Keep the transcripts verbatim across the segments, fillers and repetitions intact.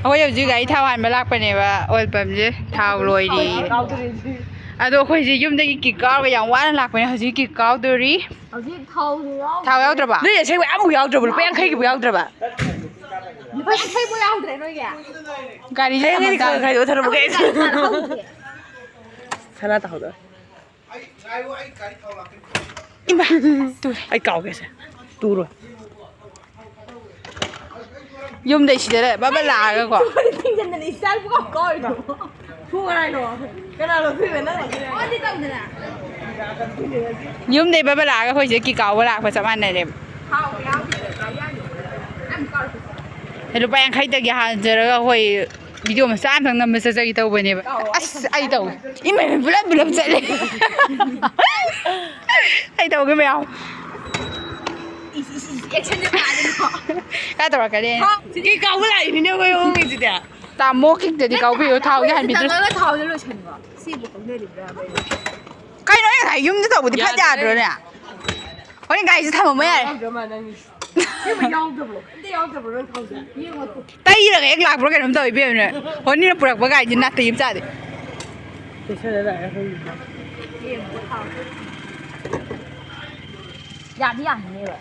ꯑꯩꯈꯣꯏ ꯍꯧꯖꯤꯛ ꯒꯥꯔꯤ ꯊꯥꯎ ꯍꯥꯟꯕ ꯂꯥꯛꯄꯅꯦꯕ, ꯑꯣꯏꯜ ꯄꯝꯁꯦ ꯊꯥꯎ ꯂꯣꯏꯔꯤ꯫ ꯑꯗꯣ ꯑꯩꯈꯣꯏꯁꯦ ꯌꯨꯝꯗꯒꯤ ꯀꯤꯛ ꯀꯥꯎꯔꯒ ꯌꯥꯝ ꯋꯥꯅ ꯂꯥꯛꯄꯅꯦ꯫ ꯍꯧꯖꯤꯛ ꯀꯤꯛ ꯀꯥꯎꯗꯣꯔꯤ꯫ ꯍꯧꯖꯤꯛ ꯊꯥꯎ ꯌꯥꯎ- ꯊꯥꯎ ꯌꯥꯎꯗ꯭ꯔꯕ? ꯅꯣꯏ ꯑꯁꯦꯡꯕ ꯑꯃꯐꯥꯎ ꯌꯥꯎꯗ꯭ꯔꯕ? ꯂꯨꯄꯥ ꯌꯥꯡꯈꯩꯒꯤꯕꯨ ꯌꯥꯎꯗ꯭ꯔꯕ? ꯂꯨꯄꯥ ꯌꯥꯡꯈꯩꯕꯨ ꯌꯥꯎꯗ꯭ꯔꯦ ꯅꯣꯏꯒꯤ? ꯒꯥꯔꯤꯁꯦ ꯍꯌꯦꯡ ꯊꯝꯃꯝ ꯇꯥꯔꯦ꯫ ꯈꯥꯏꯗꯣꯛꯑ ꯊꯝꯃꯝꯃꯒꯦ ꯑꯩ꯫ ꯊꯥꯎ ꯍꯧꯗꯦ꯫ ꯁꯅꯥ ꯇꯥꯍꯧꯗꯣꯔꯦ꯫ ꯏꯃꯥ! ꯇꯨꯔꯦ꯫ ꯑꯩ ꯀꯥꯎꯒꯦꯁꯦ꯫ ꯇꯨꯔꯣꯏ꯫ ꯌꯨꯝꯗꯩ ꯁꯤꯗ ꯕꯕ ꯂꯥꯛꯑꯒꯀꯣ꯫ ꯊꯤꯡꯖꯤꯟꯗꯅ ꯏꯆꯥ ꯄꯨꯀꯥꯎ ꯀꯥꯎꯔꯤꯗꯣ꯫ ꯐꯨ ꯀꯅꯥꯅꯣ? ꯀꯅꯥ ꯂꯧꯊꯣꯛꯏꯕ? ꯅꯪ ꯂꯧꯊꯣꯛꯏꯔꯣ? ꯌꯨꯝꯗꯩ ꯕꯕ ꯂꯥꯛꯑꯒ ꯑꯩꯈꯣꯏ ꯁꯤꯗ ꯀꯤꯛ ꯀꯥꯎꯕ ꯂꯥꯛꯄ ꯆꯞ ꯃꯥꯟꯅꯔꯦꯕ꯫ ꯂꯨꯄꯥ ꯌꯥꯡꯈꯩꯇꯒꯤ ꯍꯥꯟꯖꯔꯒ ꯑꯩꯈꯣꯏ ꯚꯤꯗꯤꯑꯣ ꯃꯆꯥ ꯑꯝꯇꯪ ꯅꯝꯕ ꯆꯠꯆꯒꯦ ꯇꯧꯕꯅꯦꯕ꯫ ꯑꯁ, ꯑꯩ ꯇꯧ꯫ ꯏꯃꯥꯏ, ꯄꯨꯂꯞ, ꯄꯨꯂꯞ ꯆꯠꯂꯦ꯫ ꯑꯩ ꯇꯧꯒꯦ ꯃꯌꯥꯝ꯫ ꯏꯁ, ꯏꯁ, ꯏꯁ, ꯑꯦꯛꯁꯟꯁꯦ ꯃꯥꯜꯂꯦꯀꯣ꯫ ꯀꯥꯏ ꯇꯧꯔꯛꯀꯅꯤ? ꯊꯥꯎ꯫ ꯀꯤꯛ ꯀꯥꯎꯕ ꯂꯥꯛꯏꯅꯤꯅꯦ ꯑꯩꯈꯣꯏ ꯑꯍꯨꯝꯒꯤꯁꯤꯗꯤ꯫ ꯇꯥꯃꯣ ꯀꯤꯛꯇꯗꯤ ꯀꯥꯎꯕꯤꯌꯨ, ꯊꯥꯎꯗꯤ ꯍꯥꯟꯕꯤꯗ꯭ꯔꯁꯤ꯫ ꯇꯪꯉꯒ ꯊꯥꯎꯗ ꯂꯣꯏꯁꯟꯕ꯫ ꯁꯤꯕꯨ ꯀꯧꯅꯔꯤꯕ꯭ꯔꯥ? ꯀꯩꯅꯣ ꯑꯩ ꯉꯁꯥꯏ ꯌꯨꯝꯗ ꯇꯧꯕꯗꯤ ꯐꯠ ꯌꯥꯗ꯭ꯔꯣꯅꯦ? ꯍꯣꯔꯦꯟ ꯒꯥꯔꯤꯁꯦ ꯊꯝꯃꯝꯕ ꯌꯥꯔꯦ꯫ ꯌꯥꯎꯗ꯭ꯔꯣ ꯃꯥ ꯅꯪꯒꯤ? ꯁꯤꯕꯨ ꯌꯥꯎꯗꯕ꯭ꯔꯣ? ꯑꯝꯇ ꯌꯥꯎꯗꯕ꯭ꯔꯣ ꯅꯪ ꯊꯥꯎꯗ? ꯌꯦꯡꯉꯣ ꯇꯨ꯫ ꯇꯩꯔꯒ ꯍꯦꯛ ꯂꯥꯛꯄ꯭ꯔꯥ ꯀꯩꯅꯣꯝ ꯇꯧꯋꯤ ꯏꯕꯦꯝꯃ꯫ ꯍꯣꯅꯤꯅ ꯄꯨꯔꯛꯄ ꯒꯥꯔꯤꯁꯦ ꯅꯥꯇꯩ ꯑꯃ ꯆꯥꯗꯦ꯫ ꯇꯩꯁꯜꯂ ꯂꯥꯛꯑꯦ ꯑꯩꯈꯣꯏꯒꯤꯗꯤ꯫ ꯌꯦꯡꯉꯣ ꯊꯥꯎꯗ꯫ ꯌꯥꯗꯤ ꯌꯥꯝꯅꯦꯕ꯫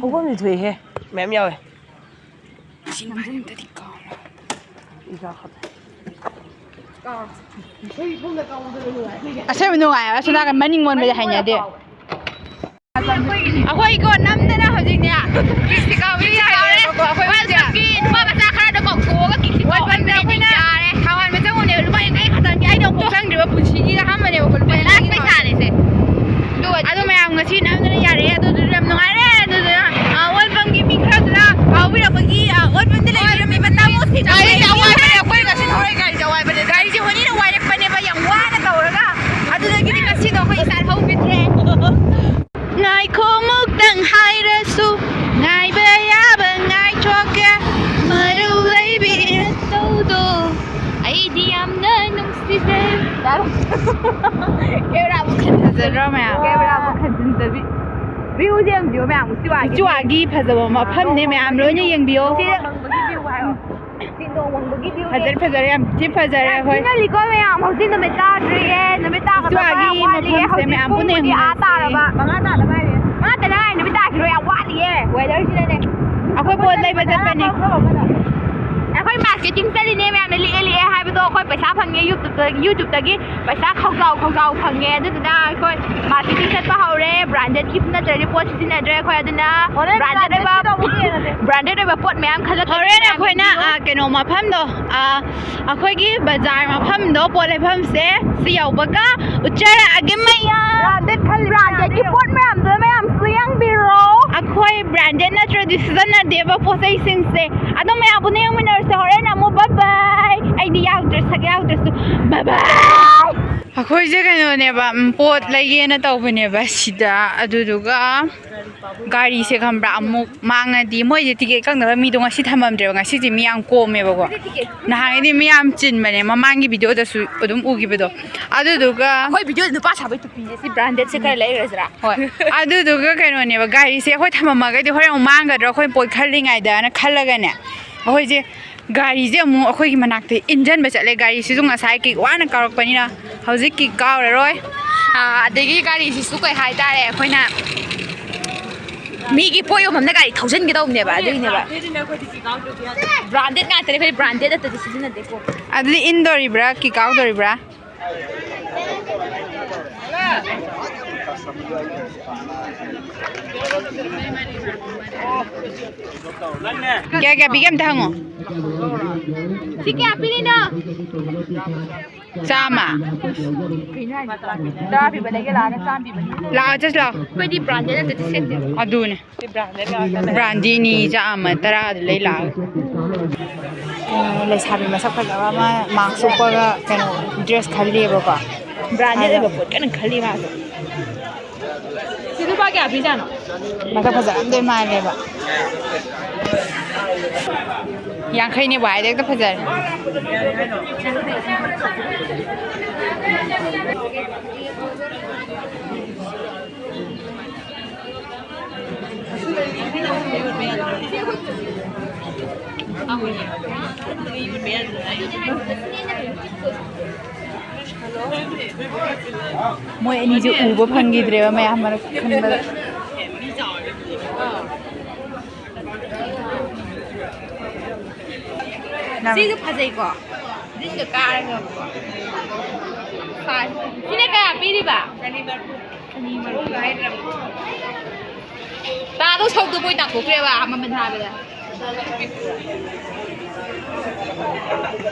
ꯍꯧꯕꯝꯗꯤ ꯊꯣꯛꯏꯍꯦ꯫ ꯃꯌꯥꯝ ꯌꯥꯎꯋꯦ꯫ ꯑꯁꯦꯡꯕ ꯅꯨꯡꯉꯥꯏ꯫ ꯑꯁꯣꯝ ꯅꯥꯀꯟ ꯃꯅꯤꯡ ꯑꯣꯟꯕꯗꯤ ꯍꯩꯅꯗꯦ꯫ ꯑꯩꯈꯣꯏꯀꯣ ꯅꯝꯗꯅ ꯍꯧꯖꯤꯛꯅꯦ ꯀꯤꯛꯁꯤ ꯀꯥꯎꯕꯤ ꯍꯥꯏꯔꯦꯕꯀꯣ꯫ ꯑꯩꯈꯣꯏ ꯍꯧꯖꯤꯛ ꯅꯨꯄꯤ ꯅꯨꯄꯥ ꯃꯆꯥ ꯈꯔꯗꯣ ꯀꯧꯊꯣꯛꯑꯒ ꯀꯤꯛꯁꯤ ꯀꯥꯎꯕꯤꯕꯅꯦ꯫ ꯌꯥꯔꯦ꯫ ꯊꯥꯎꯍꯟꯕ ꯆꯪꯉꯨꯅꯦ꯫ ꯂꯨꯄꯥ ꯌꯥꯡꯈꯩ ꯈꯛꯇꯪꯒꯤ ꯑꯩꯅ ꯑꯃꯨꯛ ꯆꯪꯗ꯭ꯔꯤꯕ ꯄꯨꯟꯁꯤꯒꯤ ꯑꯍꯥꯟꯕꯅꯦꯕꯀꯣ꯫ ꯂꯨꯄꯥ ꯌꯥꯡꯈꯩ ꯂꯥꯁ ꯄꯩꯁꯥꯅꯦ ꯁꯦ꯫ ꯑꯗꯣ ꯃꯌꯥꯝ ꯉꯁꯤ ꯅꯝꯗꯅ ꯌꯥꯔꯦ꯫ ꯑꯗꯨꯗꯨꯅ ꯌꯥꯝ ꯅꯨꯡꯉꯥꯏꯔꯦ꯫ ꯑꯗꯨꯗꯨꯅ, ꯑ, ꯑꯣꯜ ꯄꯝꯒꯤ ꯃꯤ ꯈꯔꯗꯨꯅ ꯐꯥꯎꯕꯤꯔꯛꯄꯒꯤ, ꯑ, ꯑꯣꯜ ꯄꯝꯗ ꯂꯩꯕꯤꯔꯝꯃꯤꯕ ꯇꯥꯃꯣꯁꯤꯡ ꯒꯥꯔꯤꯁꯦ ꯑꯋꯥꯏꯕꯅꯦ, ꯑꯩꯈꯣꯏ ꯉꯁꯤ ꯊꯧꯔꯛꯏ ꯒꯥꯔꯤꯁꯦ ꯑꯋꯥꯏꯕꯅꯦ꯫ ꯒꯥꯔꯤꯁꯦ ꯍꯣꯅꯤꯅ ꯋꯥꯏꯔꯛꯄꯅꯦꯕ, ꯌꯥꯝ ꯋꯥꯅ ꯇꯧꯔꯒ꯫ ꯑꯗꯨꯗꯒꯤꯗꯤ ꯉꯁꯤꯗꯣ ꯑꯩꯈꯣꯏ ꯏꯁꯇꯥꯔꯠ ꯍꯧꯈꯤꯗ꯭ꯔꯦ꯫ ꯉꯥꯏꯈꯣ ꯑꯃꯨꯛꯇꯪ ꯍꯥꯏꯔꯁꯨ, ꯉꯥꯏꯕ ꯌꯥꯕ ꯉꯥꯏꯊꯣꯛꯀꯦ, ꯃꯔꯨ ꯂꯩꯕꯤ ꯇꯧꯗꯣ꯫ ꯑꯩꯗꯤ ꯌꯥꯝꯅ ꯅꯨꯡꯁꯤꯖꯩ꯫ ꯀꯦꯃꯦꯔꯥ ꯑꯃꯨꯛ ꯈꯟ-, ꯐꯖꯗ꯭ꯔꯣ ꯃꯌꯥꯝ? ꯀꯦꯃꯦꯔꯥ ꯑꯃꯨꯛ ꯈꯟꯖꯤꯟꯗꯕꯤ꯫ ꯚ꯭ꯌꯨꯁꯦ ꯌꯦꯡꯕꯤꯌꯣ ꯃꯌꯥꯝ, ꯎꯆꯤꯋꯥꯒꯤ꯫ ꯎꯆꯤꯋꯥꯒꯤ ꯐꯖꯕ ꯃꯐꯝꯅꯦ ꯃꯌꯥꯝ, ꯂꯣꯏꯅ ꯌꯦꯡꯕꯤꯌꯣ꯫ ꯁꯤꯗ ꯐꯪꯕꯒꯤ ꯚ꯭ꯌꯨ ꯍꯥꯏꯌꯣ꯫ ꯐꯖꯔꯦ, ꯐꯖꯔꯦ, ꯌꯥꯝ ꯊꯤ ꯐꯖꯔꯦ꯫ ꯍꯣꯏ꯫ ꯐꯥꯏꯅꯦꯜꯂꯤꯀꯣ ꯃꯌꯥꯝ, ꯍꯧꯖꯤꯛ ꯅꯨꯃꯤꯠ ꯇꯥꯗ꯭ꯔꯤꯌꯦ, ꯅꯨꯃꯤꯠ ꯇꯥꯒꯗꯕ ꯏꯁ꯭ꯋꯥꯒꯤ ꯌꯥꯝ ꯋꯥꯠꯂꯤꯌꯦ꯫ ꯃꯐꯝꯁꯦ ꯍꯧꯖꯤꯛ ꯃꯌꯥꯝ ꯄꯨꯡ ꯄꯨꯟꯅ ꯄꯨꯡꯕꯨꯗꯤ ꯑꯥ ꯌꯦꯡꯃꯤꯟꯅꯁꯦ꯫ ꯇꯥꯔꯕ꯫ ꯃꯉꯥ ꯇꯥꯗ ꯉꯥꯏꯔꯤ꯫ ꯃꯉꯥ ꯇꯥꯗ ꯉꯥꯏꯔꯤ, ꯅꯨꯃꯤꯠ ꯇꯥꯈꯤꯔꯣꯏ, ꯌꯥꯝ ꯋꯥꯠꯂꯤꯌꯦ꯫ Weatherꯁꯤꯅꯅꯦ꯫ ꯑꯩꯈꯣꯏ ꯄꯣꯠ ꯂꯩꯕ ꯆꯠꯄꯅꯦ꯫ ꯑꯩꯈꯣꯏ marketing ꯆꯠꯂꯤꯅꯦ ꯃꯌꯥꯝꯅ ꯂꯤꯛꯑꯦ ꯂꯤꯛꯑꯦ ꯍꯥꯏꯕꯗꯣ ꯑꯩꯈꯣꯏ ꯄꯩꯁꯥ ꯐꯪꯉꯦ YouTubeꯇ, YouTubeꯇꯒꯤ꯫ ꯄꯩꯁꯥ ꯈꯧꯖꯥꯎ ꯈꯧꯖꯥꯎ ꯐꯪꯉꯦ꯫ ꯑꯗꯨꯗꯨꯅ ꯑꯩꯈꯣꯏ marketing ꯆꯠꯄ ꯍꯧꯔꯦ꯫ Brandedꯀꯤ ꯅꯠꯇ꯭ꯔꯗꯤ ꯄꯣꯠ ꯁꯤꯖꯤꯟꯅꯗ꯭ꯔꯦ ꯑꯩꯈꯣꯏ꯫ ꯑꯗꯨꯅ ꯍꯣꯔꯦꯟ branded brandedꯀꯤ ꯑꯣꯏꯕ, ꯇꯧꯕ ꯌꯦꯡꯉꯁꯦ꯫ Branded ꯑꯣꯏꯕ ꯄꯣꯠ ꯃꯌꯥꯝ ꯈꯜꯂꯛꯀꯅꯤ ꯍꯣꯔꯦꯟ ꯃꯌꯥꯝ꯫ ꯑꯩꯈꯣꯏꯅ, ꯑ, ꯀꯩꯅꯣ ꯃꯐꯝꯗꯣ, ꯑ, ꯑꯩꯈꯣꯏꯒꯤ ꯕꯖꯥꯔ ꯃꯐꯝꯗꯣ, ꯄꯣꯠ ꯂꯩꯐꯝꯁꯦ, ꯁꯤ ꯌꯧꯕꯒ ꯎꯠꯆꯔꯛꯑꯒꯦ ꯃꯌꯥꯝ꯫ Branded ꯈꯜꯂꯤ brandedꯀꯤ ꯃꯌꯥꯝꯗꯣ꯫ ꯄꯣꯠ ꯃꯌꯥꯝꯗꯣ ꯃꯌꯥꯝꯁꯨ ꯌꯦꯡꯕꯤꯔꯣ꯫ ꯑꯩꯈꯣꯏ branded ꯅꯠꯇ꯭ꯔꯗꯤ ꯁꯤꯖꯤꯟꯅꯗꯦꯕ ꯄꯣꯠ ꯆꯩꯁꯤꯡꯁꯦ꯫ ꯑꯗꯣ ꯃꯌꯥꯝ ꯄꯨꯟꯅ ꯌꯦꯡꯃꯤꯟꯅꯔꯁꯦ ꯍꯣꯔꯦꯟ ꯑꯃꯨꯛ꯫ Bye bye꯫ ꯑꯩꯗꯤ ꯌꯥꯎꯗ꯭ꯔꯦ, ꯁꯛ ꯌꯥꯎꯗ꯭ꯔꯁꯨ꯫ Bye bye꯫ ꯑꯩꯈꯣꯏꯁꯦ ꯀꯩꯅꯣꯅꯦꯕ, ꯎꯝ, ꯄꯣꯠ ꯂꯩꯒꯦꯅ ꯇꯧꯕꯅꯦꯕ ꯁꯤꯗ꯫ ꯑꯗꯨꯗꯨꯒ ꯒꯥꯔꯤꯁꯦ ꯈꯪꯕ꯭ꯔꯥ, ꯑꯃꯨꯛ ꯃꯥꯡꯉꯗꯤ, ꯃꯣꯏꯁꯦ ticket ꯀꯛꯅꯕ ꯃꯤꯗꯣ ꯉꯁꯤ ꯊꯝꯃꯝꯗ꯭ꯔꯦꯕ, ꯉꯁꯤꯁꯦ ꯃꯤ ꯌꯥꯝ ꯀꯣꯝꯃꯦꯕꯀꯣ꯫ ꯅꯍꯥꯟꯒꯩꯗꯤ ꯃꯤ ꯌꯥꯝ ꯆꯤꯟꯕꯅꯦ, ꯃꯃꯥꯡꯒꯤ videoꯗꯁꯨ ꯑꯗꯨꯝ ꯎꯈꯤꯕꯗꯣ꯫ ꯑꯗꯨꯗꯨꯒ ꯑꯩꯈꯣꯏ videoꯗ ꯅꯨꯄꯥ ꯁꯥꯕꯩ ꯇꯨꯄꯤꯁꯦ, ꯁꯤ brandedꯁꯦ ꯈꯔ ꯂꯩꯔꯨꯔꯁꯤꯔꯥ? ꯍꯣꯏ꯫ ꯑꯗꯨꯗꯨꯒ ꯀꯩꯅꯣꯅꯦꯕ, ꯒꯥꯔꯤꯁꯦ ꯑꯩꯈꯣꯏ ꯊꯝꯃꯝꯃꯒꯗꯤ ꯍꯣꯔꯦꯟ ꯑꯃꯨꯛ ꯃꯥꯡꯒꯗ꯭ꯔꯥ, ꯑꯩꯈꯣꯏ ꯄꯣꯠ ꯈꯜꯂꯤꯉꯩꯗꯅ ꯈꯜꯂꯒꯅꯦ, ꯑꯩꯈꯣꯏꯁꯦ ꯒꯥꯔꯤꯁꯦ ꯑꯃꯨꯛ ꯑꯩꯈꯣꯏꯒꯤ ꯃꯅꯥꯛꯇ ꯏꯟꯖꯟꯕ ꯆꯠꯂꯦ꯫ ꯒꯥꯔꯤꯁꯤꯁꯨ ꯉꯁꯥꯏ kick ꯋꯥꯅ ꯀꯥꯎꯔꯛꯄꯅꯤꯅ ꯍꯧꯖꯤꯛ kick ꯀꯥꯎꯔꯔꯣꯏ꯫ ꯑꯥ, ꯑꯗꯒꯤ ꯒꯥꯔꯤꯁꯤꯁꯨ ꯀꯩ ꯍꯥꯏꯇꯥꯔꯦ, ꯑꯩꯈꯣꯏꯅ ꯃꯤꯒꯤ ꯄꯣꯠ ꯌꯣꯟꯐꯝꯗ ꯒꯥꯔꯤ ꯊꯧꯖꯤꯟꯒꯦ ꯇꯧꯕꯅꯦꯕ, ꯑꯗꯨꯒꯤꯅꯦꯕ꯫ Branded ꯉꯥꯛꯇꯅꯦ ꯑꯩꯈꯣꯏ, branded ꯅꯠꯇꯗꯤ ꯁꯤꯖꯤꯟꯅꯗꯦꯀꯣ꯫ ꯑꯗꯨꯗꯤ ꯏꯟꯗꯣꯔꯤꯕ꯭ꯔꯥ, kick ꯀꯥꯎꯗꯣꯔꯤꯕ꯭ꯔꯥ? ꯀꯌꯥ ꯀꯌꯥ ꯄꯤꯒꯦ ꯑꯝꯇ ꯍꯪꯉꯣ꯫ ꯁꯤ ꯀꯌꯥ ꯄꯤꯔꯤꯅꯣ? ꯆꯥꯝꯃ꯫ ꯇꯔꯥ ꯄꯤꯕ ꯂꯩꯒꯦ ꯂꯥꯛꯑꯣꯅꯦ, ꯆꯥꯝꯃ ꯄꯤꯕꯅꯤ꯫ ꯂꯥꯛꯑꯣ, ꯆꯠꯁꯤ ꯂꯥꯛꯑꯣ꯫ ꯑꯩꯈꯣꯏꯗꯤ branded ꯅꯠꯇꯗꯤ ꯁꯦꯠꯇꯦ꯫ ꯑꯗꯨꯅꯦ꯫ Brandedꯅꯤ, ꯆꯥꯝꯃ ꯇꯔꯥꯗ ꯂꯩ ꯂꯥꯛꯑꯒ꯫ ꯂꯩꯁꯥꯕꯤ ꯃꯁꯛ ꯐꯖꯕ ꯑꯃ mask ꯎꯞꯄꯒ ꯀꯩꯅꯣ dress ꯈꯜꯂꯤꯕꯀꯣ꯫ Branded ꯑꯗ ꯑꯣꯏꯕ ꯄꯣꯠ ꯀꯟꯅ ꯈꯜꯂꯤ ꯃꯥꯁꯨ꯫ ꯁꯤ ꯂꯨꯄꯥ ꯀꯌꯥ ꯄꯤꯖꯥꯠꯅꯣ? ꯃꯁꯛ ꯐꯖꯔꯝꯗꯣꯏ ꯃꯥꯜꯂꯦꯕ꯫ ꯌꯥꯡꯈꯩꯅꯦꯕꯨ ꯍꯥꯏꯗꯤ ꯍꯦꯛꯇ ꯐꯖꯔꯦ꯫ ꯃꯣꯏ ꯑꯅꯤꯁꯦ ꯎꯕ ꯐꯪꯈꯤꯗ꯭ꯔꯦꯕ ꯃꯌꯥꯝ ꯃꯔꯛ ꯈꯟꯕꯗ꯫ ꯁꯤꯁꯨ ꯐꯖꯩꯀꯣ? ꯒ꯭ꯔꯤꯟꯒ ꯀꯥꯔꯒꯀꯣ꯫ ꯐꯥꯏꯚ꯫ ꯁꯤꯅ ꯀꯌꯥ ꯄꯤꯔꯤꯕ? ꯆꯅꯤ ꯃꯔꯐꯨ꯫ ꯇꯥꯗꯧ ꯁꯔꯨꯛꯇꯨ ꯃꯣꯏ ꯇꯥꯊꯣꯛꯈ꯭ꯔꯦꯕ ꯃꯃꯜ ꯍꯥꯏꯕꯗ꯫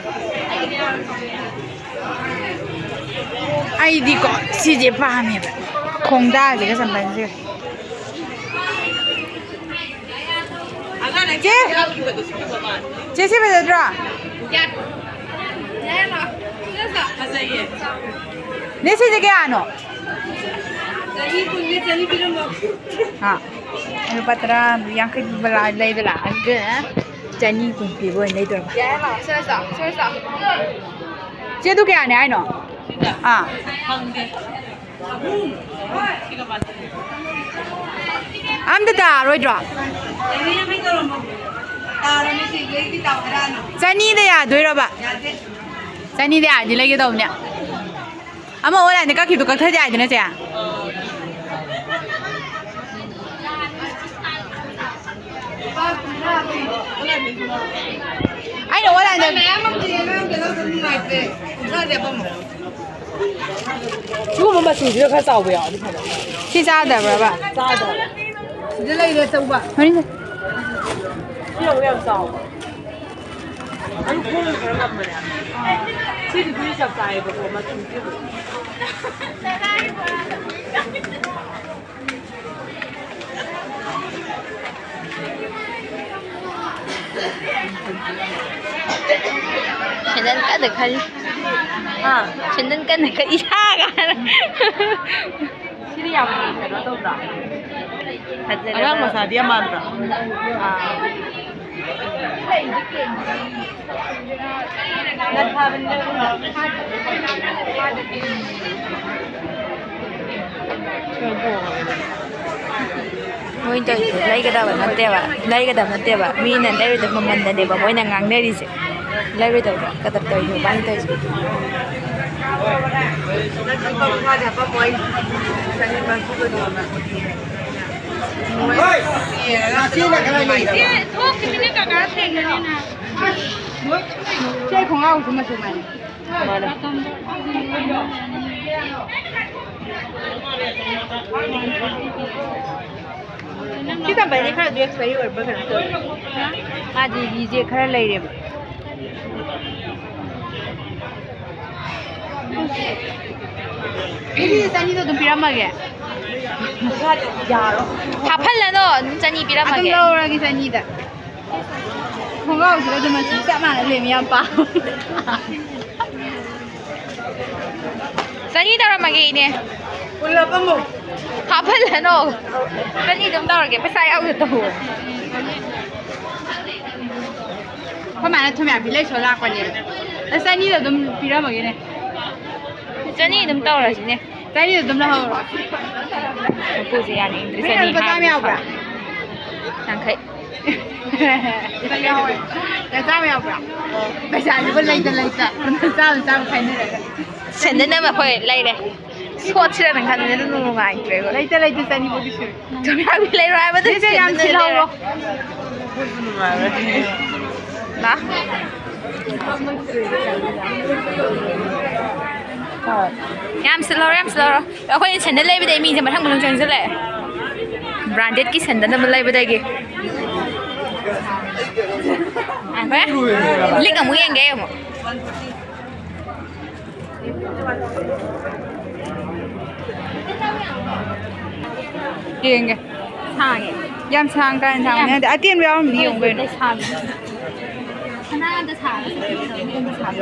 ꯑꯩꯗꯤꯀꯣ ꯁꯤꯁꯦ ꯄꯥꯝꯃꯦꯕ, ꯈꯣꯡꯗꯥꯁꯤꯒ ꯆꯝꯄꯜꯁꯤꯒ꯫ ꯆꯦ, ꯆꯦ, ꯁꯤ ꯐꯖꯗ꯭ꯔꯣ? ꯅꯦ, ꯁꯤꯁꯦ ꯀꯌꯥꯅꯣ? ꯍꯥ? ꯂꯨꯄꯥ ꯇꯔꯥ, ꯌꯥꯡꯈꯩ ꯄꯤꯕ ꯂꯥ-, ꯂꯩꯕ ꯂꯥꯛꯑꯒ ꯆꯅꯤ ꯀꯨꯟ ꯄꯤꯕ ꯑꯣꯏꯅ ꯂꯩꯗꯣꯏꯔꯕ? ꯁꯦ, ꯑꯗꯨ ꯀꯌꯥꯅꯦ ꯍꯥꯏꯅꯣ? ꯑꯥ꯫ ꯑꯝꯇ ꯇꯥꯔꯣꯏꯗ꯭ꯔꯣ? ꯆꯅꯤꯗ ꯌꯥꯗꯣꯏꯔꯕ? ꯆꯅꯤꯗ ꯌꯥꯔꯗꯤ ꯂꯩꯒꯦ ꯇꯧꯕꯅꯦ꯫ ꯑꯃ ꯑꯣꯟꯂꯥꯏꯟꯗ ꯀꯛꯈꯤꯕꯗꯣ ꯀꯛꯊꯠ ꯌꯥꯏꯗꯅ, ꯆꯦ? ꯑꯩꯅ ꯑꯣꯟꯂꯥꯏꯟꯗ ꯁꯤꯒꯨꯝꯕ ꯃꯆꯨꯁꯤꯅ ꯈꯔ ꯆꯥꯎꯕ ꯌꯥꯎꯔꯗꯤ ꯐꯕ꯫ ꯁꯤ ꯆꯥꯗꯕ꯭ꯔꯕ? ꯆꯥꯗꯕ꯫ ꯁꯤꯗ ꯂꯩꯔꯦ ꯑꯆꯧꯕ꯫ ꯍꯣꯏꯅꯦ꯫ ꯁꯤ ꯌꯧꯕ ꯌꯥꯝ ꯆꯥꯎꯕ꯫ ꯑꯗꯨ ꯈꯣꯡꯅ ꯈꯔ ꯉꯝꯕꯅꯦ ꯍꯥꯏꯕ꯫ ꯁꯤꯗꯤ ꯑꯩꯈꯣꯏ ꯆꯞ ꯆꯥꯏꯌꯦꯕꯀꯣ, ꯃꯆꯨꯁꯦ ꯑꯗꯨꯝ꯫ ꯁꯦꯟꯗꯟ ꯀꯟꯅ ꯈꯜꯂꯤ꯫ ꯍꯥ? ꯁꯦꯟꯗꯟ ꯀꯟꯅ ꯈꯜꯂꯤ꯫ ꯏꯁꯥꯒ ꯍꯥꯟꯅ꯫ ꯁꯤꯗꯤ ꯌꯥꯝ ꯀꯩꯅꯣ ꯇꯧꯗ꯭ꯔꯣ? ꯐꯖꯔꯒ꯫ ꯑꯉꯥꯡ ꯃꯆꯥꯗꯤ ꯌꯥꯝ ꯃꯥꯟꯗ꯭ꯔꯣ? ꯑꯥ꯫ ꯃꯣꯏꯅ ꯇꯧꯔꯤꯁꯦ ꯂꯩꯒꯗꯕ ꯅꯠꯇꯦꯕ, ꯂꯩꯒꯗꯕ ꯅꯠꯇꯦꯕ, ꯃꯤꯅ ꯂꯩꯔꯣꯏꯗꯕ ꯃꯃꯜꯗꯅꯦꯕ ꯃꯣꯏꯅ ꯉꯥꯡꯅꯔꯤꯁꯦ꯫ ꯂꯩꯔꯣꯏꯗꯕꯗꯣ ꯀꯗꯔ ꯇꯧꯔꯤꯅꯦ ꯃꯣꯏꯅ ꯇꯧꯔꯤꯁꯦ꯫ ꯁꯤ ꯈꯣꯡꯒ꯭ꯔꯥꯎꯁꯨ ꯃꯆꯨ ꯃꯥꯟꯅꯩ꯫ ꯁꯤ ꯇꯝꯕꯩꯗꯤ ꯈꯔ ꯕꯦꯛꯁ ꯃꯔꯤ ꯑꯣꯏꯔꯛꯄ꯭ꯔꯥ ꯀꯩꯅꯣ ꯇꯧꯋꯦ꯫ ꯃꯥꯗꯤ ꯔꯤꯖꯦꯛ ꯈꯔ ꯂꯩꯔꯦꯕ꯫ ꯁꯤ ꯆꯅꯤꯗꯣ ꯑꯗꯨꯝ ꯄꯤꯔꯝꯃꯒꯦ꯫ ꯍꯥꯞꯍꯜꯂꯅꯣ, ꯑꯗꯨꯝ ꯆꯅꯤ ꯑꯗꯨꯝ ꯄꯤꯔꯝꯃꯒꯦ꯫ ꯂꯧꯔꯒꯦ ꯆꯅꯤꯗ꯫ ꯈꯣꯡꯒ꯭ꯔꯥꯎꯁꯤꯒ ꯑꯗꯨꯝ ꯃꯆꯨ ꯆꯞ ꯃꯥꯟꯅ ꯂꯩꯔꯝꯃꯤ, ꯌꯥꯝ ꯄꯥꯝꯃꯦ꯫ ꯆꯅꯤ ꯇꯧꯔꯝꯃꯒꯦ, ꯏꯅꯦ꯫ ꯄꯨꯜꯂꯞ ꯑꯃꯨꯛ꯫ ꯍꯥꯞꯍꯜꯂꯅꯣ꯫ ꯆꯅꯤ ꯑꯗꯨꯝ ꯇꯧꯔꯒꯦ, ꯄꯩꯁꯥ ꯌꯥꯎꯗ ꯇꯧꯑꯣ꯫ ꯑꯩꯈꯣꯏ ꯃꯥꯅ ꯊꯨꯝꯌꯥꯛꯄꯤ ꯂꯩꯁꯣ ꯂꯥꯛꯄꯅꯦꯕ꯫ ꯑꯁ, ꯆꯅꯤꯗꯣ ꯑꯗꯨꯝ ꯄꯤꯔꯝꯃꯒꯦꯅꯦ꯫ ꯆꯅꯤ ꯑꯗꯨꯝ ꯇꯧꯔꯁꯤꯅꯦ꯫ ꯆꯅꯤꯗꯣ ꯑꯗꯨꯝ ꯂꯧꯍꯧꯔꯣ꯫ ꯃꯄꯨꯁꯦ ꯌꯥꯅꯤꯡꯗ꯭ꯔꯦ꯫ ꯅꯣꯏ ꯆꯅꯤ ꯂꯨꯄꯥ ꯆꯥꯝꯃ ꯍꯥꯏꯕꯁꯦ ꯌꯥꯎꯕ꯭ꯔꯥ? ꯐꯔꯦ꯫ ꯌꯥꯡꯈꯩ꯫ ꯌꯥꯎꯋꯦ꯫ ꯂꯨꯄꯥ ꯆꯥꯝꯃ ꯌꯥꯎꯕ꯭ꯔꯥ? ꯄꯩꯁꯥꯁꯤꯕꯨ ꯂꯩꯇ ꯂꯩꯇ ꯆꯥꯝꯃ ꯆꯥꯝꯃ ꯈꯥꯏꯅꯔꯒ꯫ ꯁꯦꯟꯗꯟ ꯑꯃ ꯍꯣꯏ ꯂꯩꯔꯦ꯫ ꯁꯣꯠꯁꯤꯔꯅ ꯈꯟꯕꯅꯦ, ꯑꯗꯨ ꯅꯨꯡꯉꯥꯏꯇ꯭ꯔꯦꯕ꯫ ꯂꯩꯇ ꯂꯩꯇ ꯆꯅꯤꯐꯧꯗꯤ ꯁꯨꯏ꯫ ꯆꯨꯝꯌꯥꯡꯕꯤ ꯂꯩꯔꯣ ꯍꯥꯏꯕꯗ ꯁꯦꯟꯗꯟ ꯌꯥꯝ ꯁꯤꯜꯍꯧꯔꯣ꯫ ꯂꯩꯔꯦ꯫ ꯂꯥ? ꯌꯥꯝ ꯁꯤꯜꯍꯧꯔꯣ, ꯌꯥꯝ ꯁꯤꯜꯍꯧꯔꯣ꯫ ꯑꯩꯈꯣꯏꯅ ꯁꯦꯟꯗꯜ ꯂꯩꯕꯗꯩ ꯃꯤꯁꯦ ꯃꯊꯪ ꯃꯊꯪ ꯆꯪꯁꯤꯜꯂꯛꯑꯦ꯫ ꯕ꯭ꯔꯥꯟꯗꯦꯗꯀꯤ ꯁꯦꯟꯗꯜ ꯑꯃ ꯂꯩꯕꯗꯒꯤ꯫ ꯍꯣꯏ? ꯂꯤꯛ ꯑꯃꯨꯛ ꯌꯦꯡꯒꯦ ꯑꯩ ꯑꯃꯨꯛ꯫ ꯌꯦꯡꯒꯦ꯫ ꯁꯥꯡꯉꯦ꯫ ꯌꯥꯝ ꯁꯥꯡ ꯀꯥꯏꯅ ꯁꯥꯡꯕꯅꯦ ꯌꯥꯝ ꯅꯠꯇꯦ꯫ ꯑꯇꯦꯟꯕ ꯌꯥꯎꯔꯝꯗꯤ ꯌꯦꯡꯉꯨ ꯀꯩꯅꯣ꯫ ꯂꯩꯁꯥꯕꯤ꯫ ꯁꯅꯥꯗ ꯁꯥꯕ ꯁꯤꯗꯤ ꯁꯥꯕꯤ꯫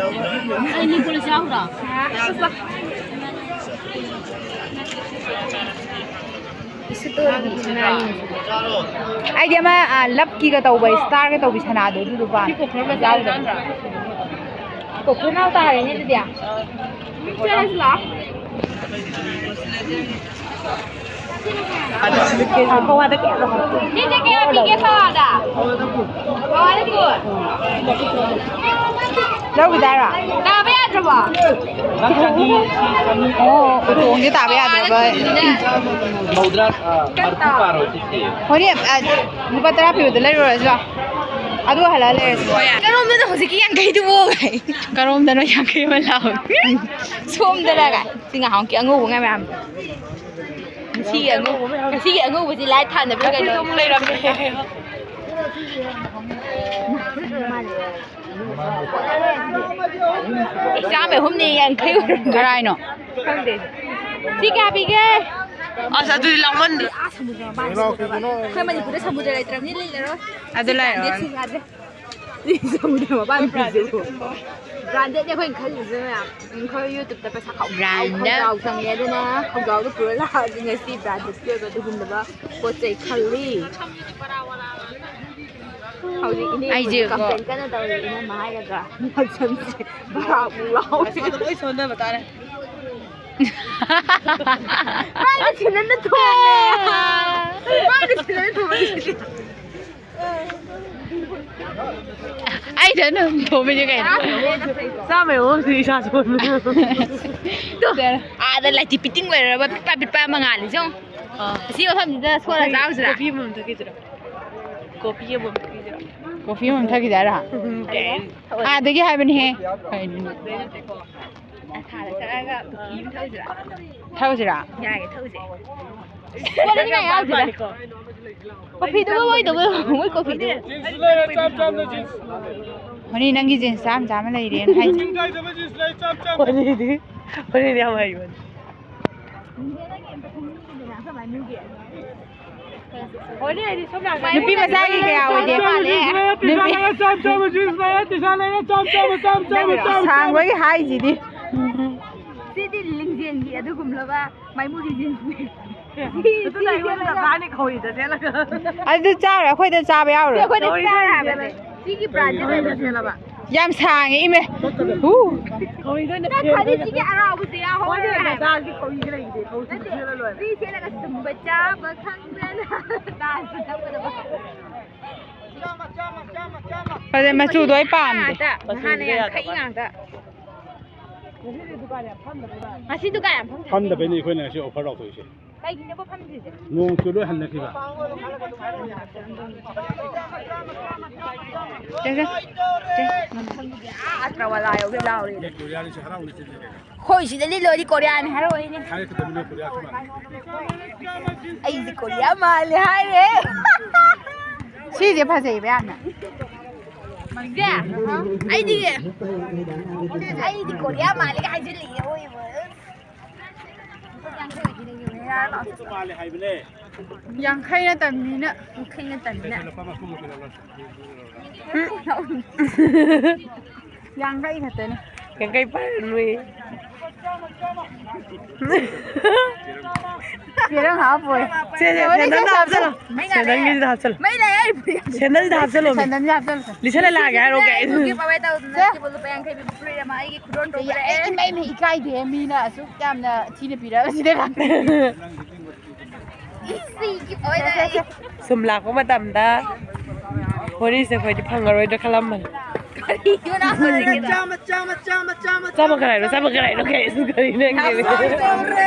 ꯑꯩ ꯅꯤꯡꯀꯣꯜꯂꯁꯨ ꯌꯥꯎꯕ꯭ꯔꯣ? ꯑꯩꯗꯤ ꯑꯃ, ꯑ, ꯂꯞꯀꯤꯒ ꯇꯧꯕ, ꯏꯁꯇꯥꯔꯒ ꯇꯧꯕꯤ ꯁꯅꯥꯗꯣ ꯑꯗꯨꯗꯣ ꯄꯥꯝꯃꯦ꯫ ꯌꯥꯎꯗꯕ꯫ ꯀꯣꯀꯣꯅꯠ ꯇꯥꯔꯦꯅꯦ ꯑꯗꯨꯗꯤ꯫ ꯄꯋꯥꯗ ꯀꯌꯥꯅꯣ? ꯁꯤꯁꯦ ꯀꯌꯥ ꯄꯤꯒꯦ ꯄꯋꯥꯗ? ꯄꯋꯥꯗ ꯀꯨꯟ꯫ ꯂꯧꯈꯤꯗꯥꯏꯔꯣ? ꯇꯥꯕ ꯌꯥꯗ꯭ꯔꯕꯣ? ꯑꯣ, ꯎꯇꯣꯡꯁꯦ ꯇꯥꯕ ꯌꯥꯗ꯭ꯔꯕ꯫ ꯃꯧꯗ꯭ꯔꯥ, ꯑ, ꯃꯔꯐꯨ ꯄꯥꯔꯣ ꯁꯤꯁꯦ꯫ ꯍꯣꯔꯦꯟ, ꯑ, ꯂꯨꯄꯥ ꯇꯔꯥ ꯄꯤꯕꯗꯣ ꯂꯩꯔꯨꯔꯁꯤ ꯂꯥꯎ꯫ ꯑꯗꯨ ꯍꯜꯂꯛꯑ ꯂꯩꯔꯁꯤ꯫ ꯀꯔꯣꯝꯗꯅꯣ ꯍꯧꯖꯤꯛꯀꯤ ꯌꯥꯡꯈꯩꯗꯨꯕꯨ? ꯀꯔꯣꯝꯗꯅꯣ ꯌꯥꯡꯈꯩ ꯑꯃ ꯂꯥꯎ? ꯁꯣꯝꯗꯔ ꯀꯥꯏ? ꯁꯤ ꯉꯍꯥꯟꯃꯨꯛꯀꯤ ꯑꯉꯧꯕ ꯉꯥ ꯃꯌꯥꯝ꯫ ꯉꯁꯤꯒꯤ ꯑꯉꯧꯕ, ꯉꯁꯤꯒꯤ ꯑꯉꯧꯕꯁꯤ ꯂꯥꯏ ꯊꯥꯅꯕ꯭ꯔꯥ ꯀꯩꯅꯣ? ꯑꯃꯨꯛ ꯂꯩꯔꯝꯃꯦ꯫ ꯑꯦ, ꯆꯥꯝꯃꯩ ꯑꯍꯨꯝꯅꯦ, ꯌꯥꯡꯈꯩ ꯑꯣꯏꯔꯝꯗ꯭ꯔꯦ꯫ ꯀꯔꯥꯏꯅꯣ? ꯈꯪꯗꯦ꯫ ꯁꯤ ꯀꯌꯥ ꯄꯤꯒꯦ? ꯑꯁ, ꯑꯗꯨꯗꯤ ꯂꯥꯎꯃꯟꯗ꯭ꯔꯦ꯫ ꯑꯩꯈꯣꯏ ꯃꯅꯤꯄꯨꯔꯗ ꯁꯃꯨꯗ꯭ꯔ ꯂꯩꯇ꯭ꯔꯕꯅꯤꯅ ꯂꯩꯔꯔꯣꯏ꯫ ꯑꯗꯨ ꯂꯩꯔꯣ꯫ ꯕ꯭ꯔꯥꯟꯗꯦꯗꯁꯨ ꯌꯥꯗ꯭ꯔꯦ꯫ ꯁꯤ ꯁꯃꯨꯗ꯭ꯔ ꯃꯄꯥꯟ ꯐꯤꯁꯤꯕꯨ꯫ ꯕ꯭ꯔꯥꯟꯗꯦꯗꯅꯦ ꯑꯩꯈꯣꯏꯅ ꯈꯜꯂꯤꯁꯦ ꯃꯌꯥꯝ꯫ ꯑꯩꯈꯣꯏ YouTube ꯈꯧꯖꯥꯎ ꯆꯪꯉꯦ, ꯑꯗꯨꯅ ꯈꯧꯖꯥꯎꯗꯣ ꯄꯨꯔ ꯂꯥꯛꯑꯗꯤ ꯉꯁꯤ ꯕ꯭ꯔꯥꯟꯗꯦꯗꯀꯤ ꯑꯣꯏꯕ ꯑꯗꯨꯒꯨꯝꯂꯕ ꯄꯣꯠ ꯆꯩ ꯈꯜꯂꯤ꯫ ꯍꯧꯖꯤꯛ ꯏꯅꯦ ꯑꯩꯁꯦ ꯀꯣ complain ꯀꯟꯅ ꯇꯧꯔꯤ, ꯏꯅꯝꯃ ꯍꯥꯏꯒꯗ꯭ꯔꯥ? ꯃꯁꯝꯁꯦ ꯚꯥꯔꯥꯃꯨꯛ ꯂꯥꯎꯋꯦ꯫ ꯃꯁꯥꯗꯣ ꯂꯣꯏ ꯁꯣꯟꯊꯕ ꯇꯥꯔꯦ꯫ ꯃꯥꯏꯗ ꯁꯦꯟꯗꯟꯅ ꯊꯣꯝꯃꯦ꯫ ꯃꯥꯏꯗ ꯁꯦꯟꯗꯟꯅ ꯊꯣꯝꯃꯦ꯫ ꯑꯩꯗ ꯑꯗꯨꯝ ꯊꯣꯝꯃꯤꯁꯦ ꯀꯩꯅꯣ? ꯆꯥꯝꯃꯩ ꯑꯍꯨꯝꯁꯤ ꯏꯁꯥ ꯁꯣꯟꯕ꯫ ꯇꯨ, ꯑꯥꯗ ꯂꯥꯏꯇꯤ ꯄꯤꯇꯤꯡ ꯑꯣꯏꯔꯕ ꯄꯤꯠꯄ ꯄꯤꯠꯄ ꯑꯃ ꯉꯥꯜꯂꯤꯁꯦ ꯌꯦꯡꯉꯣ꯫ ꯑꯥ꯫ ꯑꯁꯤ ꯃꯐꯝꯁꯤꯗ ꯁꯣꯜꯂ ꯆꯥꯔꯨꯁꯤꯔꯥ? ꯀꯣꯐꯤ ꯑꯃꯃꯝ ꯊꯛꯈꯤꯁꯤꯔꯥ? ꯀꯣꯐꯤ ꯑꯃꯃꯝ ꯊꯛꯈꯤꯁꯤꯔꯥ? ꯀꯣꯐꯤ ꯑꯃꯃꯝ ꯊꯛꯈꯤꯁꯤ ꯍꯥꯏꯔꯣ? ꯎꯝ꯫ ꯑꯥꯗꯒꯤ ꯍꯥꯏꯕꯅꯤꯍꯦ꯫ ꯀꯩꯅꯣꯅꯦ? ꯑꯁꯥꯗ ꯆꯠꯂꯒ ꯀꯣꯐꯤ ꯑꯃ ꯊꯛꯎꯁꯤꯔꯥ? ꯊꯛꯎꯁꯤꯔꯥ? ꯌꯥꯏꯌꯦ, ꯊꯛꯎꯁꯦ꯫ ꯀꯣꯜꯂꯤꯉꯥꯏ ꯌꯥꯎꯗꯦꯗ꯫ ꯀꯣꯐꯤꯗꯨꯕꯨ ꯃꯣꯏꯗꯨꯕꯨ, ꯃꯣꯏ ꯀꯣꯐꯤꯗꯨ꯫ ꯖꯤꯟꯁꯁꯨ ꯂꯩꯔꯦ, ꯆꯥꯝ ꯆꯥꯝꯗ ꯖꯤꯟꯁ꯫ ꯍꯣꯔꯦꯟ ꯅꯪꯒꯤ ꯖꯤꯟꯁ ꯆꯥꯝ ꯆꯥꯝꯃ ꯂꯩꯔꯦꯅ ꯍꯥꯏꯁꯦ꯫ ꯅꯤꯡꯈꯥꯏꯗꯕ ꯖꯤꯟꯁ ꯂꯩ, ꯆꯥꯝ ꯆꯥꯝꯗ꯫ ꯍꯣꯔꯦꯟꯗꯤ, ꯍꯣꯔꯦꯟꯗꯤ ꯌꯥꯝ ꯍꯩꯕꯅꯤ꯫ ꯅꯨꯄꯤ ꯃꯆꯥꯒꯤ ꯀꯌꯥ ꯑꯣꯏꯗꯦ? ꯅꯨꯄꯤ ꯁꯥꯡꯕꯒꯤ ꯍꯥꯏꯁꯤꯗꯤ꯫ ꯁꯤꯗꯤ ꯂꯤꯡꯖꯦꯜꯒꯤ ꯑꯗꯨꯒꯨꯝꯂꯕ ꯃꯥꯏꯃꯨꯔꯤ ꯖꯤꯟꯁꯅꯤ꯫ ꯑꯗꯨꯅ ꯑꯩꯉꯣꯟꯗ ꯇꯪꯈꯥꯏꯅꯦ ꯈꯧꯔꯤꯗ ꯁꯦꯠꯂꯒ꯫ ꯑꯗꯨ ꯆꯥꯔꯣꯏ, ꯑꯩꯈꯣꯏꯗ ꯆꯥꯕ ꯌꯥꯎꯔꯣꯏ꯫ ꯑꯩꯈꯣꯏꯗ ꯆꯥꯔꯣꯏ ꯍꯥꯏꯕꯅꯦ꯫ ꯁꯤꯒꯤ brandꯗ ꯈꯧꯔꯤꯗ ꯁꯦꯠꯂꯕ꯫ ꯌꯥꯝ ꯁꯥꯡꯉꯦ ꯏꯃꯦ꯫ ꯎ꯫ ꯅꯪ ꯈꯜꯂꯤꯁꯤꯒꯤ ꯑꯔꯥꯎꯕꯁꯦ ꯌꯥꯎꯍꯧꯔꯦ ꯍꯥꯏꯕ꯫ ꯅꯠꯇꯦ, ꯁꯤ ꯁꯦꯠꯂꯒ ꯇꯨꯝꯕ ꯆꯥꯕ ꯈꯪꯗꯅ ꯗꯥꯟꯁ ꯇꯧꯒꯗꯕ꯫ ꯐꯖꯩ, ꯃꯆꯨꯗꯣ ꯑꯩ ꯄꯥꯝꯗꯦ꯫ ꯉꯥꯛꯇ, ꯅꯍꯥꯟꯅ ꯌꯥꯡꯈꯩ ꯉꯥꯛꯇ꯫ ꯉꯁꯤ ꯗꯨꯀꯥꯟ ꯌꯥꯝ ꯐꯝꯗꯕ ꯐꯝꯗꯕꯩꯅꯦ ꯑꯩꯈꯣꯏꯅ ꯉꯁꯤ ꯑꯣꯐꯔ ꯂꯥꯎꯊꯣꯛꯏꯁꯦ꯫ ꯀꯩꯒꯤꯅꯣꯕ ꯐꯝꯗ꯭ꯔꯤꯁꯦ? ꯅꯣꯡ ꯆꯨ ꯂꯣꯏ ꯍꯜꯂꯛꯈꯤꯕ꯫ ꯆꯦ, ꯆꯦ, ꯆꯦ꯫ ꯑꯥ, ꯑꯇ꯭ꯔꯋꯥꯂꯥ ꯌꯧꯒꯩ ꯂꯥꯎꯔꯦ꯫ ꯅꯦ ꯀꯣꯔꯤꯌꯥꯅꯤꯁꯦ ꯍꯔꯥꯎꯅ ꯆꯦꯜꯂꯦ꯫ ꯍꯣꯏ, ꯁꯤꯗ ꯂꯤꯠꯂꯨꯔꯗꯤ ꯀꯣꯔꯤꯌꯥꯅꯤ ꯍꯥꯏꯔꯛꯑꯣꯏꯅꯦ꯫ ꯍꯥꯏꯔꯛꯀꯗꯕꯅꯦ ꯀꯣꯔꯤꯌꯥꯁꯨ ꯃꯥꯜꯂꯦ꯫ ꯑꯩꯁꯦ ꯀꯣꯔꯤꯌꯥ ꯃꯥꯜꯂꯦ ꯍꯥꯏꯔꯦ꯫ ꯁꯤꯁꯦ ꯐꯖꯩꯕ ꯌꯥꯝꯅ꯫ ꯁꯦ, ꯑꯩꯗꯤ, ꯑꯩꯗꯤ ꯀꯣꯔꯤꯌꯥ ꯃꯥꯜꯂꯦꯒ ꯍꯥꯏꯖꯤꯜꯂꯛꯑꯦ, ꯑꯑꯣꯏꯕ꯫ ꯃꯥꯜꯂꯦ ꯍꯥꯏꯕꯅꯦ꯫ ꯌꯥꯡꯈꯩ ꯅꯠꯇꯕꯅꯤꯅ꯫ ꯌꯥꯡꯈꯩ ꯅꯠꯇꯕꯅꯤꯅ꯫ ꯂꯨꯄꯥ ꯃꯔꯐꯨ ꯃꯔꯐꯨ ꯂꯧꯔꯣ꯫ ꯌꯥꯡꯈꯩ ꯈꯛꯇꯅꯦ꯫ ꯌꯥꯡꯈꯩ ꯄꯥꯏꯔꯅꯨꯌꯦ꯫ ꯆꯦꯔꯪ ꯍꯥꯞꯄꯣꯏ꯫ ꯁꯦ, ꯁꯦ, ꯁꯦꯟꯗꯜꯗ ꯍꯥꯞꯆꯜꯂꯣ꯫ ꯁꯦꯟꯗꯜꯒꯤꯁꯤꯗ ꯍꯥꯞꯆꯜꯂꯣ꯫ ꯃꯩ ꯂꯥꯛꯑꯦ, ꯑꯩ ꯐꯨꯔꯤꯠ꯫ ꯁꯦꯟꯗꯜꯁꯤꯗ ꯍꯥꯞꯆꯜꯂꯣ꯫ ꯁꯦꯟꯗꯜꯁꯦ ꯍꯥꯞꯆꯜꯂꯣ꯫ ꯂꯤꯁꯜꯂ ꯂꯥꯛꯑꯒꯦ ꯍꯥꯏꯔꯣ ꯀꯩ? ꯑꯩ ꯐꯨꯔꯤꯠ ꯄꯥꯕꯥꯏ ꯇꯧꯗꯅ ꯁꯦ꯫ ꯅꯪꯒꯤꯕꯨ ꯂꯨꯄꯥ ꯌꯥꯡꯈꯩ ꯄꯤꯕ ꯐꯨꯔꯤꯠ ꯑꯃ ꯑꯩꯒꯤ ꯈꯨꯗꯣꯟ ꯇꯧꯕꯤꯔꯛꯑꯦ꯫ ꯑꯩ ꯏꯃꯩ ꯃꯩ ꯏꯀꯥꯏꯗꯦ ꯃꯤꯅ ꯑꯁꯨꯛ ꯌꯥꯝꯅ ꯊꯤꯅ ꯄꯤꯔꯛꯑꯁꯤꯗ꯫ ꯁꯨꯝ ꯂꯥꯛꯄ ꯃꯇꯝꯗ ꯋꯥꯔꯤꯁꯦ ꯑꯩꯈꯣꯏꯗꯤ ꯐꯪꯉꯔꯣꯏꯗ꯭ꯔꯥ ꯈꯜꯂꯝꯕꯅꯤ꯫ ꯆꯥꯝꯃ, ꯆꯥꯝꯃ, ꯆꯥꯝꯃ, ꯆꯥꯝꯃ, ꯆꯥꯝꯃ ꯀꯔꯥꯏꯅꯣ? ꯆꯥꯝꯃ ꯀꯔꯥꯏꯅꯣ? ꯀꯩ ꯁꯨꯝ ꯀꯔꯤ ꯅꯪꯒꯤ?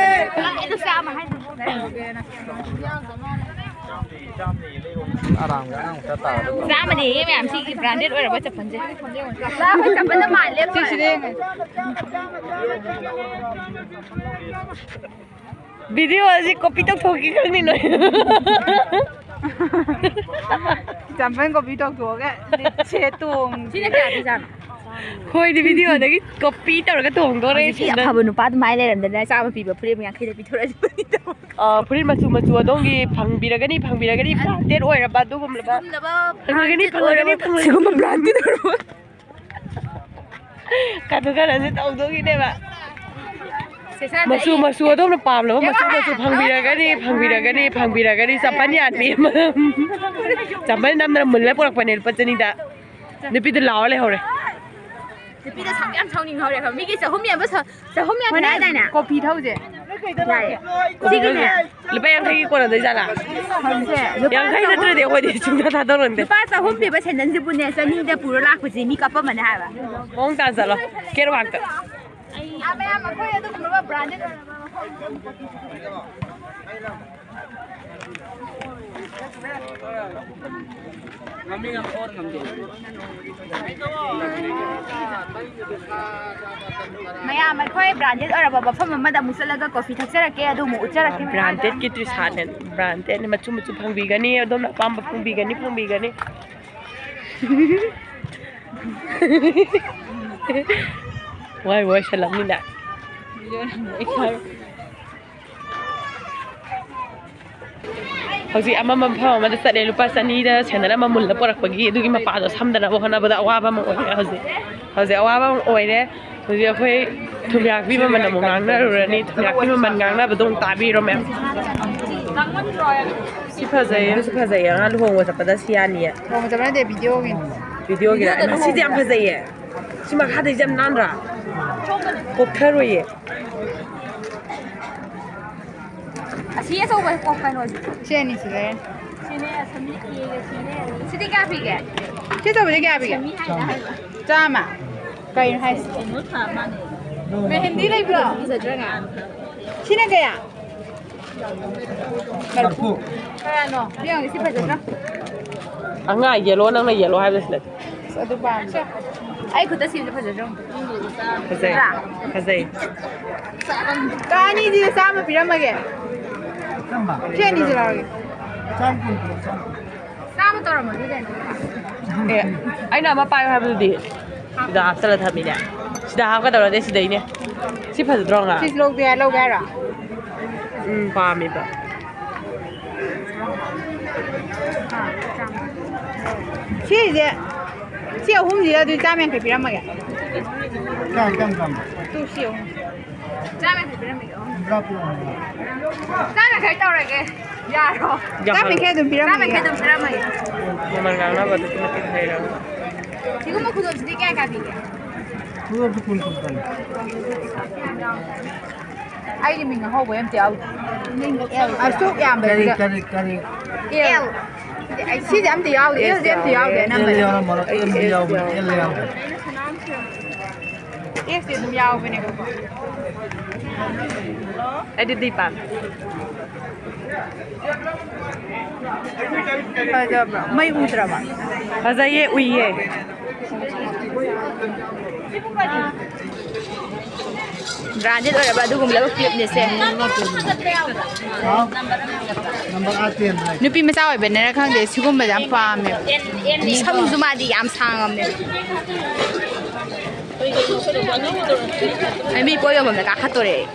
ꯆꯥꯝꯃ ꯍꯥꯏꯗꯨꯕꯨ꯫ ꯑꯔꯥꯡꯕ ꯑꯉꯥꯡ ꯃꯆꯥ ꯇꯥꯔꯗꯤ ꯐꯕ꯫ ꯆꯥꯝꯃꯅꯦ ꯃꯌꯥꯝ ꯁꯤꯒꯤ branded ꯑꯣꯏꯔꯕ ꯆꯄꯜꯁꯦ꯫ ꯂꯥ, ꯑꯩꯈꯣꯏ ꯆꯄꯜꯗ ꯃꯥꯜꯂꯦ꯫ ꯁꯤꯁꯤꯗ ꯌꯦꯡꯉꯣ꯫ Video ꯑꯁꯤ copy ꯇꯧꯊꯣꯛꯀꯦ ꯈꯪꯅꯤ ꯅꯣꯏ꯫ ꯆꯝꯄꯜ copy ꯇꯧꯊꯣꯛꯑꯒ ꯂꯤꯠꯁꯦ ꯇꯣꯡ-꯫ ꯁꯤꯅ ꯀꯌꯥ ꯄꯤꯖꯥꯠꯅꯣ? ꯍꯣꯏꯗꯤ videoꯗꯒꯤ copy ꯇꯧꯔꯒ ꯇꯣꯡꯗꯣꯔꯦ ꯍꯧꯖꯤꯛꯀꯤ ꯁꯤꯗ꯫ ꯑꯐꯕ ꯅꯨꯄꯥ ꯑꯗꯨꯃꯥꯏꯅ ꯂꯩꯔꯝꯗꯅ ꯆꯥꯝꯃ ꯄꯤꯕ ꯐꯨꯔꯤꯠ ꯑꯃ ꯌꯥꯡꯈꯩꯗ ꯄꯤꯊꯣꯔꯛꯑꯗꯤ ꯐꯅꯤꯗꯕ꯫ ꯑ, ꯐꯨꯔꯤꯠ ꯃꯆꯨ ꯃꯆꯨ ꯑꯗꯣꯝꯒꯤ ꯐꯪꯕꯤꯔꯒꯅꯤ, ꯐꯪꯕꯤꯔꯒꯅꯤ, branded ꯑꯣꯏꯔꯕ ꯑꯗꯨꯒꯨꯝꯂꯕ꯫ ꯁꯤꯒꯨꯝꯂꯕ ꯐꯪꯂꯒꯅꯤ, branded ꯐꯪꯂꯒꯅꯤ, ꯑꯣꯏꯔꯕ꯫ ꯐꯪꯂꯒꯅꯤ꯫ ꯁꯤꯒꯨꯝꯕ branded ꯑꯣꯏꯔꯕ꯫ ꯀꯥꯇꯨ ꯀꯥꯔꯟꯁꯦ ꯇꯧꯗꯣꯒꯤꯅꯦꯕ꯫ ꯃꯆꯨ ꯃꯆꯨ ꯑꯗꯣꯝꯅ ꯄꯥꯝꯂꯕ ꯃꯆꯨ ꯃꯆꯨ ꯐꯪꯕꯤꯔꯒꯅꯤ, ꯐꯪꯕꯤꯔꯒꯅꯤ, ꯐꯪꯕꯤꯔꯒꯅꯤ꯫ ꯆꯄꯜ ꯌꯥꯟꯕꯤ ꯑꯃ꯫ ꯆꯄꯜ ꯅꯝꯗꯅ ꯃꯨꯜꯂ ꯄꯨꯔꯛꯄꯅꯦ ꯂꯨꯄꯥ ꯆꯅꯤꯗ꯫ ꯅꯨꯄꯤꯗꯨ ꯂꯥꯎꯔ ꯂꯩꯍꯧꯔꯦ꯫ ꯅꯨꯄꯤꯗ ꯁꯥꯎ-, ꯌꯥꯝ ꯁꯥꯎꯅꯤꯡꯍꯧꯔꯦ ꯈꯪꯕ꯭ꯔꯥ? ꯃꯤꯒꯤ ꯆꯍꯨꯝ ꯌꯥꯟꯕ ꯁ-, ꯆꯍꯨꯝ ꯌꯥꯟꯕ ꯍꯣꯔꯦꯟ ꯍꯥꯏꯗꯥꯏꯅꯦ? ꯀꯣꯐꯤ ꯊꯧꯁꯦ꯫ ꯌꯥꯏꯌꯦ꯫ ꯁꯤꯒꯤꯅꯦ꯫ ꯂꯨꯄꯥ ꯌꯥꯡꯈꯩꯒꯤ ꯀꯣꯟꯅꯗꯣꯏ ꯖꯥꯠꯂꯥ? ꯍꯪꯁꯦ꯫ ꯌꯥꯡꯈꯩ ꯅꯠꯇ꯭ꯔꯗꯤ ꯑꯩꯈꯣꯏꯗꯤ ꯁꯨꯡꯊꯥ ꯊꯥꯗꯣꯔꯣꯏ꯫ ꯂꯨꯄꯥ ꯆꯍꯨꯝ ꯄꯤꯕ ꯁꯦꯟꯗꯜꯁꯤꯕꯨꯅꯦ, ꯆꯅꯤꯗ ꯄꯨꯔ ꯂꯥꯛꯄꯁꯦ ꯃꯤ ꯀꯞꯄꯝꯃꯅꯤ ꯍꯥꯏꯕ꯫ ꯃꯑꯣꯡ ꯇꯥꯖꯜꯂꯣ꯫ ꯀꯦꯠꯋꯥꯛꯇ꯫ ꯑꯥ, ꯃꯌꯥꯝ ꯑꯩꯈꯣꯏ ꯑꯗꯨꯒꯨꯝꯂꯕ branded ꯑꯣꯏꯔꯕ ꯃꯐꯝ꯫ ꯃꯌꯥꯝ ꯑꯩꯈꯣꯏ branded ꯑꯣꯏꯔꯕ ꯃꯐꯝ ꯑꯃꯗ ꯑꯃꯨꯛ ꯆꯠꯂꯒ ꯀꯣꯐꯤ ꯊꯛꯆꯔꯛꯀꯦ, ꯑꯗꯨ ꯑꯃꯨꯛ ꯎꯠꯆꯔꯛꯀꯦ ꯃꯌꯥꯝꯗ꯫ Brandedꯀꯤ T-shirtꯅꯦ, brandedꯅꯦ, ꯃꯆꯨ ꯃꯆꯨ ꯐꯪꯕꯤꯒꯅꯤ, ꯑꯗꯣꯝꯅ ꯑꯄꯥꯝꯕ ꯐꯪꯕꯤꯒꯅꯤ, ꯐꯪꯕꯤꯒꯅꯤ꯫ ꯋꯥꯏ ꯋꯥꯏ ꯁꯜꯂꯝꯅꯤꯅ꯫ ꯍꯧꯖꯤꯛ ꯑꯃ ꯃꯐꯝ ꯑꯃꯗ ꯆꯠꯂꯦ, ꯂꯨꯄꯥ ꯆꯅꯤꯗ ꯁꯦꯟꯗꯜ ꯑꯃ ꯃꯨꯜꯂ ꯄꯣꯔꯛꯄꯒꯤ, ꯑꯗꯨꯒꯤ ꯃꯄꯥꯗꯣ ꯁꯝꯗꯅꯕ ꯍꯣꯠꯅꯕꯗ ꯑꯋꯥꯕ ꯑꯃ ꯑꯣꯏꯔꯦ ꯍꯧꯖꯤꯛ꯫ ꯍꯧꯖꯤꯛ ꯑꯋꯥꯕ ꯑꯃ ꯑꯣꯏꯔꯦ꯫ ꯍꯧꯖꯤꯛ ꯑꯩꯈꯣꯏ ꯊꯨꯝꯌꯥꯛꯄꯤ ꯃꯃꯜ ꯑꯃꯨꯛ ꯉꯥꯡꯅꯔꯨꯔꯅꯤ꯫ ꯊꯨꯝꯌꯥꯛꯄꯤ ꯃꯃꯜ ꯉꯥꯡꯅꯕꯗꯣ ꯑꯃꯨꯛ ꯇꯥꯕꯤꯔꯣ ꯃꯌꯥꯝ꯫ ꯁꯤ ꯐꯖꯩꯌꯦ꯫ ꯑꯗꯨꯁꯨ ꯐꯖꯩꯌꯦ꯫ ꯑꯉꯥꯡ ꯂꯨꯍꯣꯡꯕ ꯆꯠꯄꯗ ꯁꯤ ꯌꯥꯅꯤꯌꯦ꯫ ꯂꯨꯍꯣꯡꯕ ꯆꯠꯄ ꯅꯠꯇꯦ, videoꯒꯤꯅꯤ꯫ Videoꯒꯤꯔ? ꯏꯃꯥ, ꯁꯤꯗꯤ ꯌꯥꯝ ꯐꯖꯩꯌꯦ꯫ ꯁꯤ ꯃꯈꯥꯗꯩꯁꯦ ꯌꯥꯝ ꯅꯥꯟꯗ꯭ꯔꯥ? ꯀꯣꯛꯊꯔꯣꯏꯌꯦ꯫ ꯑꯁꯤ ꯑꯆꯧꯕ ꯀꯣꯛ ꯀꯩꯅꯣꯁꯦ꯫ ꯁꯤ ꯑꯅꯤꯁꯤ ꯂꯩꯔꯦ꯫ ꯁꯤꯅꯦ, ꯁꯃꯤꯠꯀꯤꯒ ꯁꯤꯅꯦ꯫ ꯁꯤꯗꯤ ꯀꯌꯥ ꯄꯤꯒꯦ? ꯁꯤ ꯑꯆꯧꯕꯁꯦ ꯀꯌꯥ ꯄꯤꯒꯦ? ꯁꯃꯤ ꯍꯥꯏꯅ ꯍꯥꯏꯕ꯫ ꯆꯥꯝꯃ꯫ ꯀꯩꯅꯣ ꯍꯥꯏꯁꯦ? ꯀꯩꯅꯣ ꯊꯥ ꯃꯥꯅꯦ꯫ ꯃꯦꯍꯦꯟꯗꯤ ꯂꯩꯕ꯭ꯔꯣ? ꯐꯖꯗ꯭ꯔꯥ ꯉꯥ? ꯁꯤꯅ ꯀꯌꯥ? ꯃꯔꯐꯨ꯫ ꯀꯌꯥꯅꯣ? ꯌꯦꯡꯉꯨ, ꯁꯤ ꯐꯖꯗ꯭ꯔꯥ? ꯑꯉꯥꯡ yellow, ꯅꯪꯅ yellow ꯍꯥꯏꯕꯁꯤꯅ꯫ ꯑꯁ, ꯑꯗꯨ ꯄꯥꯝꯃꯦ꯫ ꯑꯩ ꯈꯨꯠꯇ ꯁꯤꯕꯁꯦ ꯐꯖꯗ꯭ꯔꯣ? ꯐꯖꯩ꯫ ꯐꯖꯗ꯭ꯔꯥ? ꯐꯖꯩ꯫ ꯀꯥ ꯑꯅꯤꯗꯤ ꯆꯥꯝꯃ ꯄꯤꯔꯝꯃꯒꯦ꯫ ꯀꯔꯝꯕ? ꯁꯤ ꯑꯅꯤꯁꯦ ꯂꯧꯔꯒꯦ꯫ ꯆꯥꯝ ꯀꯨꯟ ꯄꯤꯔꯣ, ꯆꯥꯝ ꯀꯨꯟ꯫ ꯆꯥꯝꯃ ꯇꯧꯔꯝꯃꯒꯦ ꯀꯩꯅꯣ꯫ ꯑꯦ, ꯑꯩꯅ ꯑꯃ ꯄꯥꯏꯌꯨ ꯍꯥꯏꯕꯗꯨꯗꯤ? ꯁꯤꯗ ꯍꯥꯞꯆꯜꯂ ꯊꯝꯃꯤꯅꯦ꯫ ꯁꯤꯗ ꯍꯥꯞꯀꯗꯧ ꯅꯠꯇꯦ, ꯁꯤꯗꯩꯅꯦ꯫ ꯁꯤ ꯐꯖꯗ꯭ꯔꯣ, ꯉꯥ? ꯁꯤꯁꯦ ꯂꯧꯒꯦ ꯍꯥꯏ-, ꯂꯧꯒꯦ ꯍꯥꯏꯔꯣ? ꯎꯝ, ꯄꯥꯝꯃꯦꯕ꯫ ꯁꯤꯁꯦ, ꯁꯤ ꯑꯍꯨꯝꯁꯤꯗ ꯑꯗꯨꯗꯤ ꯆꯥꯝ ꯌꯥꯡꯈꯩ ꯄꯤꯔꯝꯃꯒꯦ꯫ ꯀꯌꯥꯝ, ꯀꯌꯥꯝ, ꯀꯌꯥꯝ? ꯇꯨ, ꯁꯤ ꯑꯍꯨꯝ꯫ ꯆꯥꯝ ꯌꯥꯡꯈꯩ ꯄꯤꯔꯝꯃꯒꯦ, ꯑꯍꯨꯝ꯫ ꯍꯨꯝꯗ꯭ꯔꯥ ꯄꯤꯔꯝꯃꯒꯦ꯫ ꯆꯥꯝ ꯌꯥꯡꯈꯩ ꯇꯧꯔꯒꯦ꯫ ꯌꯥꯔꯣ? ꯌꯥꯝ ꯆꯥꯝ ꯌꯥꯡꯈꯩ ꯑꯗꯨꯝ ꯄꯤꯔꯝꯃꯒꯦ꯫ ꯆꯥꯝ ꯌꯥꯡꯈꯩ ꯑꯗꯨꯝ ꯄꯤꯔꯝꯃꯒꯦ꯫ ꯃꯃꯜ ꯉꯥꯡꯅꯕ ꯑꯗꯨꯛꯀꯤ ꯃꯇꯤꯛ ꯍꯩꯔꯦ꯫ ꯁꯤꯒꯨꯝꯕ ꯈꯨꯗꯣꯜꯁꯤꯗꯤ ꯀꯌꯥ ꯀꯌꯥ ꯄꯤꯒꯦ? ꯑꯩꯒꯤ ꯃꯤꯡ ꯑꯍꯧꯕ ꯑꯝꯇ ꯌꯥꯎꯗꯦ꯫ ꯑꯁꯨꯛ ꯀꯔꯤ ꯌꯥꯝꯕꯁꯤꯗ꯫ ꯀꯔꯤ ꯀꯔꯤ ꯑꯦꯜ꯫ ꯁꯤꯁꯦ ꯑꯝꯇ ꯌꯥꯎꯗꯦ, ꯑꯦꯜꯁꯦ ꯑꯝꯇ ꯌꯥꯎꯗꯦ ꯑꯦꯜ ꯑꯅꯝꯕꯅ꯫ ꯌꯥꯎꯔꯝꯃꯔꯣꯏ, ꯑꯦꯝꯗꯤ ꯌꯥꯎꯕꯅꯤ, ꯑꯦꯜ ꯌꯥꯎꯕꯅꯤ꯫ ꯑꯦꯁꯇꯤ ꯑꯗꯨꯝ ꯌꯥꯎꯕꯅꯦꯕꯀꯣ꯫ ꯑꯗꯨꯗꯤ ꯄꯥꯝꯃꯦ꯫ ꯐꯖꯕ꯭ꯔꯣ? ꯃꯩ ꯎꯗ꯭ꯔꯕ? ꯐꯖꯩꯌꯦ, ꯎꯏꯌꯦ꯫ ꯕ꯭ꯔꯥꯟꯗꯦꯗ ꯑꯣꯏꯔꯕ ꯑꯗꯨꯒꯨꯝꯂꯕ ꯀ꯭ꯂꯤꯞꯅꯦꯁꯦ꯫ ꯅꯝꯕꯔ ꯑꯥ ꯇꯦꯟ ꯍꯥꯏ꯫ ꯅꯨꯄꯤ ꯃꯆꯥ ꯑꯣꯏꯕꯅꯔ ꯈꯪꯗꯦ, ꯁꯤꯒꯨꯝꯕꯁꯦ ꯌꯥꯝ ꯄꯥꯝꯃꯦꯕ꯫ ꯁꯝꯁꯨ ꯃꯥꯗꯤ ꯌꯥꯝ ꯁꯥꯡꯉꯝꯅꯦ꯫ ꯑꯩ ꯃꯤ ꯄꯣꯠ ꯌꯣꯟꯐꯝꯗ ꯀꯥꯈꯠꯇꯣꯔꯦ ꯑꯩ꯫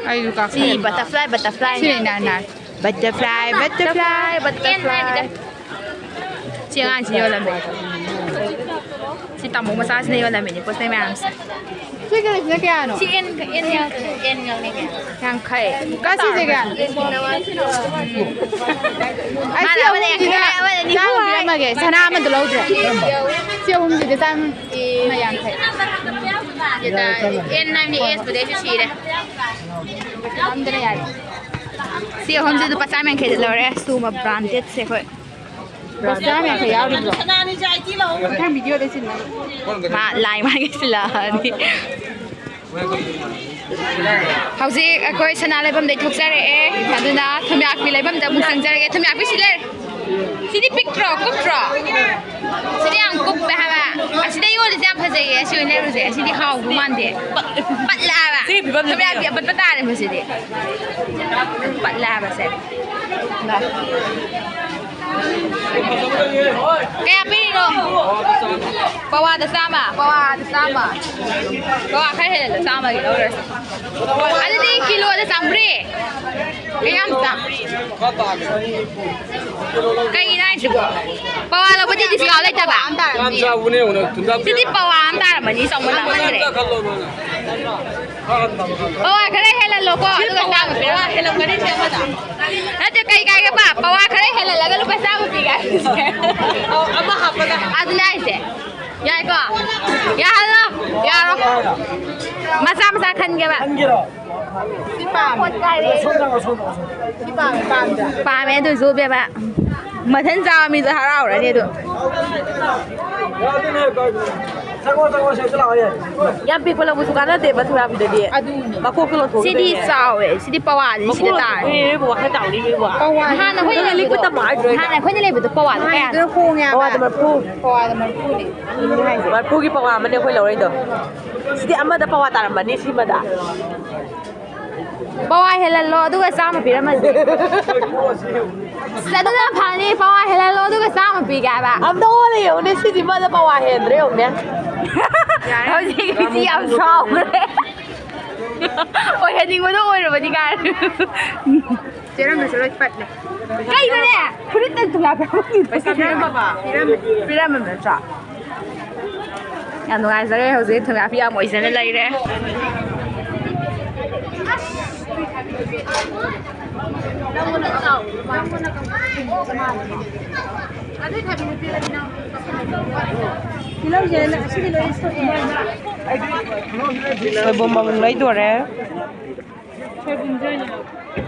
ꯑꯩꯁꯨ ꯁꯤ ꯀꯥꯈꯠꯂꯦ꯫ Butterfly, butterfly꯫ ꯁꯤꯅ ꯏꯅꯥꯟ ꯅꯥꯟ꯫ Butterfly, butterfly, butterfly꯫ ꯁꯤ ꯑꯉꯥꯡꯁꯤ ꯌꯣꯜꯂꯝꯃꯦ꯫ ꯁꯤ ꯇꯥꯃꯣ ꯃꯆꯥꯁꯤꯅ ꯌꯣꯜꯂꯝꯃꯤꯅꯦ ꯄꯣꯠ ꯆꯩ ꯃꯌꯥꯝꯁꯦ꯫ ꯁꯤ ꯀꯩꯅꯣꯁꯤꯅ ꯀꯌꯥꯅꯣ? ꯁꯤ ꯑꯦꯟ, ꯑꯦꯟ, ꯑꯦꯟ ꯌꯥꯎꯅꯤꯡꯉꯦ꯫ ꯌꯥꯡꯈꯩ꯫ ꯀꯥ ꯁꯤꯁꯦ ꯀꯌꯥꯅꯣ? ꯑꯩ ꯁꯤ ꯃꯥꯅ ꯑꯃꯅ ꯑꯍꯨꯝꯁꯤꯗ ꯌꯥꯡꯈꯩ, ꯑꯃꯅ ꯅꯤꯐꯨ ꯆꯥꯝꯃ ꯍꯥꯏ꯫ ꯄꯤꯔꯝꯃꯒꯦ꯫ ꯁꯅꯥ ꯑꯃꯗ ꯂꯧꯗ꯭ꯔꯦ꯫ ꯁꯤ ꯑꯍꯨꯝꯁꯤꯗ ꯆꯥꯝꯃ ꯌꯥꯡꯈꯩ꯫ ꯁꯤꯗ ꯑꯦꯟ ꯍꯥꯏꯕꯅꯤ, ꯑꯦꯁꯄꯨꯗꯤ ꯑꯩꯁꯨ ꯁꯤꯔꯦ꯫ ꯑꯝꯇꯅ ꯌꯥꯔꯦ꯫ ꯁꯤ ꯑꯍꯨꯝꯁꯦ ꯂꯨꯄꯥ ꯆꯥꯝꯃ ꯌꯥꯡꯈꯩꯗ ꯂꯧꯔꯦ꯫ ꯁꯤꯒꯨꯝꯕ ꯕ꯭ꯔꯥꯟꯗꯦꯗꯁꯦ ꯑꯩꯈꯣꯏ꯫ ꯂꯨꯄꯥ ꯆꯥꯝꯃ ꯌꯥꯡꯈꯩ ꯌꯥꯎꯔꯤꯕ꯭ꯔꯣ? ꯃꯊꯪ ꯚꯤꯗꯤꯑꯣꯗ ꯁꯤꯟꯅꯕ꯫ ꯃꯥ ꯂꯥꯏ ꯃꯥꯒꯤ ꯁꯤꯜꯂꯛꯑꯅꯤ꯫ ꯍꯧꯖꯤꯛ ꯑꯩꯈꯣꯏ ꯁꯅꯥ ꯂꯩꯐꯝꯗꯩ ꯊꯣꯛꯆꯔꯛꯑꯦ, ꯑꯗꯨꯅ ꯊꯨꯝꯌꯥꯛꯄꯤ ꯂꯩꯐꯝꯗ ꯑꯃꯨꯛ ꯆꯪꯖꯔꯒꯦ꯫ ꯊꯨꯝꯌꯥꯛꯄꯤ ꯁꯤ ꯂꯩꯔꯦ꯫ ꯁꯤꯗꯤ ꯄꯤꯛꯇ꯭ꯔꯣ, ꯀꯨꯞꯇ꯭ꯔꯣ? ꯁꯤꯗꯤ ꯌꯥꯝ ꯀꯨꯞꯄꯦ ꯍꯥꯏꯕ꯫ ꯑꯁꯤꯗ ꯌꯣꯜꯂꯤꯁꯦ ꯌꯥꯝ ꯐꯖꯩꯌꯦ꯫ ꯑꯁꯤ ꯑꯣꯏꯅ ꯂꯩꯔꯨꯁꯦ꯫ ꯑꯁꯤꯗꯤ ꯍꯥꯎꯗꯧ ꯃꯥꯟꯗꯦ꯫ ꯄꯠꯂꯦ ꯍꯥꯏꯕ꯫ ꯁꯤꯒꯤ ꯐꯤꯕꯝꯁꯤꯗꯤ ꯊꯨꯝꯌꯥꯛꯄꯤ ꯑꯄꯠꯄ ꯇꯥꯔꯦ ꯃꯁꯤꯗꯤ꯫ ꯄꯠꯂꯦ ꯍꯥꯏꯕꯁꯦ꯫ ꯀꯌꯥ ꯄꯤꯔꯤꯅꯣ? ꯄꯋꯥꯗ ꯆꯥꯝꯃ, ꯄꯋꯥꯗ ꯆꯥꯝꯃ꯫ ꯄꯋꯥ ꯈꯔ ꯍꯦꯜꯂꯦ, ꯆꯥꯝꯃꯒꯤ ꯂꯧꯔꯁꯤ꯫ ꯑꯗꯨꯗꯤ ꯀꯤꯂꯣꯗ ꯆꯥꯝꯃꯔꯤ꯫ ꯀꯌꯥꯝ ꯆꯥ-, ꯀꯩꯒꯤꯅꯣ ꯍꯥꯏꯁꯤꯕꯣ? ꯄꯋꯥ ꯂꯧꯕꯗꯤ ꯗꯤꯁꯀꯥꯎꯟ ꯂꯩꯇꯕ? ꯌꯥꯝ ꯆꯥꯕꯅꯦ, ꯌꯦꯡꯉꯨꯅꯦ, ꯊꯨꯝꯖꯥ ꯁꯤꯗꯤ ꯄꯋꯥ ꯑꯃ ꯇꯥꯔꯝꯃꯅꯤ, ꯆꯥꯎꯃꯟ ꯂꯥꯛꯃꯟꯈ꯭ꯔꯦ꯫ ꯈꯜꯂꯣ ꯅꯪ꯫ ꯄꯋꯥ ꯈꯔ ꯍꯦꯜꯍꯜꯂꯣꯀꯣ, ꯑꯗꯨꯒ ꯆꯥꯝꯃ ꯄꯤꯔꯛꯑꯣ꯫ ꯅꯠꯇꯦ, ꯀꯩ ꯀꯥꯏꯒꯦꯕ? ꯄꯋꯥ ꯈꯔ ꯍꯦꯜꯍꯜꯂꯒ ꯂꯨꯄꯥ ꯆꯥꯝꯃ ꯄꯤꯒꯦ ꯍꯥꯏꯁꯦ꯫ ꯑꯧ, ꯑꯃ ꯍꯥꯞꯄꯒ꯫ ꯑꯗꯨꯅꯦ ꯍꯥꯏꯁꯦ꯫ ꯌꯥꯏꯀꯣ? ꯌꯥꯍꯜꯂꯣ꯫ ꯌꯥꯔꯣꯏ꯫ ꯃꯆꯥ ꯃꯆꯥ ꯈꯟꯒꯦꯕ꯫ ꯈꯟꯒꯦꯔꯣ? ꯁꯤ ꯄꯥꯝꯃꯦ꯫ ꯁꯣꯝ ꯆꯪꯉꯣ, ꯁꯣꯝ ꯆꯪꯉꯣ, ꯁꯣꯝ꯫ ꯁꯤ ꯄꯥꯝꯃꯦ, ꯄꯥꯝꯗ꯭ꯔꯥ? ꯄꯥꯝꯃꯦ ꯑꯗꯨꯁꯨ ꯏꯕꯦꯝꯃ꯫ ꯃꯊꯟ ꯆꯥꯕ ꯃꯤꯁꯨ ꯍꯔꯥꯎꯔꯅꯤ ꯑꯗꯨ꯫ ꯌꯥꯗꯦꯅꯦ, ꯀꯥꯏꯗꯅꯣ? ꯆꯪꯉꯣ, ꯆꯪꯉꯣ, ꯁꯤꯗ ꯂꯥꯛꯑꯣ, ꯌꯥꯏ꯫ ꯌꯥꯝ ꯄꯤꯛꯄ ꯂꯧꯕꯁꯨ ꯀꯥꯟꯅꯗꯦꯕ ꯊꯨꯝꯌꯥꯛꯄꯤꯗꯗꯤ꯫ ꯑꯗꯨꯅꯦ꯫ ꯃꯀꯣꯛꯇꯣ ꯂꯧꯊꯣꯛꯈꯤꯗꯣꯏꯅꯦ꯫ ꯁꯤꯗꯤ ꯆꯥꯎꯋꯦ꯫ ꯁꯤꯗꯤ ꯄꯋꯥꯅꯤ꯫ ꯁꯤꯗ ꯃꯀꯣꯛ ꯇꯥꯔꯦ꯫ ꯂꯧꯊꯣꯛꯈꯤꯗꯣꯏꯅꯦ, ꯏꯕꯦꯝꯃ, ꯋꯥꯈꯜ ꯆꯥꯎꯅꯤ, ꯏꯕꯦꯝꯃ꯫ ꯍꯥꯟꯅ ꯑꯩꯈꯣꯏꯅ ꯑꯗꯨꯅ ꯂꯩꯕꯗꯣ, ꯂꯤꯛꯄ ꯇꯝꯃꯣ ꯍꯥꯏꯗ꯭ꯔꯣ ꯑꯩꯅ? ꯍꯥꯟꯅ ꯑꯩꯈꯣꯏꯅ ꯂꯩꯕꯗꯣ ꯄꯋꯥꯗꯣ ꯀꯌꯥꯅꯣ? ꯄꯋꯥꯗ ꯃꯔꯐꯨ꯫ ꯄꯋꯥꯗ ꯃꯔꯐꯨꯅꯦ꯫ ꯑꯗꯨꯅꯦ ꯍꯥꯏꯁꯦ꯫ ꯃꯔꯐꯨꯒꯤ ꯄꯋꯥ ꯑꯃꯅꯦ ꯑꯩꯈꯣꯏ ꯂꯧꯔꯛꯏꯗꯣ꯫ ꯁꯤꯗꯤ ꯑꯃꯗ ꯄꯋꯥ ꯇꯥꯔꯝꯃꯅꯤ ꯁꯤꯃꯗ꯫ ꯄꯋꯥ ꯍꯦꯜꯍꯜꯂꯣ ꯑꯗꯨꯒ ꯆꯥꯝꯃ ꯄꯤꯔꯝꯃꯁꯦ꯫ ꯑꯁ, ꯑꯗꯨꯅ ꯐꯅꯤ, ꯄꯋꯥ ꯍꯦꯜꯍꯜꯂꯣ ꯑꯗꯨꯒ ꯆꯥꯝꯃ ꯄꯤꯒꯦ ꯍꯥꯏꯕ꯫ ꯑꯝꯇ ꯑꯣꯜꯂ ꯌꯦꯡꯉꯨꯅꯦ, ꯁꯤꯗꯤ ꯃꯥꯗ ꯄꯋꯥ ꯍꯦꯟꯗ꯭ꯔꯦ ꯌꯦꯡꯉꯨꯅꯦ꯫ ꯍꯧꯖꯤꯛ ꯃꯤꯁꯤ ꯌꯥꯝ ꯁꯥꯎꯈ꯭ꯔꯦ꯫ ꯑꯣꯏꯍꯟꯅꯤꯡꯕꯗꯣ ꯑꯣꯏꯔꯕꯅꯤ ꯀꯥꯏꯅ꯫ ꯆꯦꯔꯝꯗꯁꯨ ꯂꯣꯏ ꯄꯠꯂꯦ꯫ ꯀꯩꯅꯣꯅꯦ? ꯐꯨꯔꯤꯠꯇ ꯊꯨꯡꯌꯥ ꯄꯤꯔꯝꯃꯤ꯫ ꯄꯩꯁꯥ ꯄꯤꯔꯝꯃꯕ? ꯄꯤꯔꯝꯃꯦ꯫ ꯄꯤꯔꯝꯃꯤ ꯅꯠꯇ꯭ꯔꯥ? ꯌꯥꯝ ꯅꯨꯡꯉꯥꯏꯖꯔꯦ ꯍꯧꯖꯤꯛ ꯊꯨꯡꯌꯥꯛꯄꯤ ꯌꯥꯝ ꯑꯣꯏꯖꯅ ꯂꯩꯔꯦ꯫ ꯇꯤꯜꯍꯧꯁꯦ ꯑꯁꯤꯗꯤ ꯂꯣꯏ ꯁꯣꯛꯑꯦ꯫ ꯁꯣꯏꯕꯨꯝ ꯑꯃꯨꯛ ꯂꯩꯗꯣꯔꯦ꯫ ꯁꯣꯏꯕꯨꯝꯁꯦ ꯑꯣꯏꯅ ꯂꯧ꯫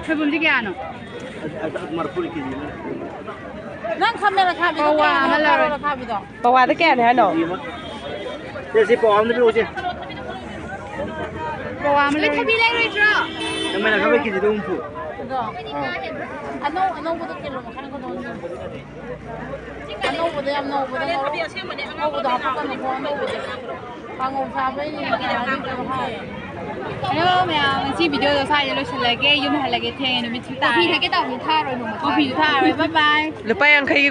ꯁꯣꯏꯕꯨꯝꯁꯦ ꯀꯌꯥꯅꯣ? ꯃꯔꯐꯨ ꯀꯦꯖꯤ ꯑꯃ꯫ ꯅꯪ ꯈꯥꯃꯦꯟ ꯑꯈꯥꯕꯤꯗꯣ ꯄꯋꯥ ꯀꯌꯥꯅꯣ? ꯑꯃ ꯂꯧꯔꯦ꯫ ꯈꯥꯃꯦꯟ ꯑꯈꯥꯕꯤꯗꯣ꯫ ꯄꯋꯥꯗ ꯀꯌꯥꯅꯦ ꯍꯥꯏꯅꯣ? ꯁꯦ, ꯁꯤ ꯄꯋꯥ ꯑꯃꯗ ꯄꯤꯔꯛꯑꯣꯁꯦ꯫ ꯄꯋꯥ ꯑꯃ ꯂꯩꯔꯨꯏ꯫ ꯈꯥꯃꯦꯟ ꯑꯈꯥꯕꯤ ꯀꯦꯖꯤꯗ ꯍꯨꯝꯐꯨ꯫ ꯑꯗꯣ ꯑꯅꯧ ꯑꯅꯧꯕꯗꯣ ꯀꯤꯂꯣ ꯃꯈꯥꯏ ꯈꯛꯇ ꯑꯣꯟꯕꯤꯌꯨ꯫ ꯑꯅꯧꯕꯗꯣ ꯌꯥꯝ ꯅꯧꯕꯗꯣ ꯉꯧꯔꯣ꯫ ꯑꯅꯧꯕꯗꯣ ꯍꯥꯞꯄꯛꯀꯅꯨꯀꯣ, ꯑꯅꯧꯕꯗꯣ꯫ ꯀꯥꯡꯉꯧ ꯆꯥꯕꯩꯅꯦ ꯑꯔꯤꯕꯗꯣ ꯍꯥꯏ꯫ ꯍꯜꯂꯣ ꯃꯌꯥꯝ, ꯉꯁꯤ ꯚꯤꯗꯤꯑꯣꯗꯣ ꯁ꯭ꯋꯥꯏꯗ ꯂꯣꯏꯁꯤꯜꯂꯒꯦ꯫ ꯌꯨꯝ ꯍꯜꯂꯒꯦ, ꯊꯦꯡꯉꯦ, ꯅꯨꯃꯤꯠꯁꯨ ꯇꯥꯔꯦ꯫ ꯀꯣꯐꯤ ꯊꯛꯀꯦ ꯇꯧꯕꯅꯤ, ꯊꯛꯑꯔꯣꯏ ꯅꯣꯡꯃ ꯀꯣꯐꯤꯁꯨ ꯊꯛꯑꯔꯣꯏ꯫ ꯕꯥꯏ ꯕꯥꯏ꯫ ꯂꯨꯄꯥ ꯌꯥꯡꯈꯩꯒꯤ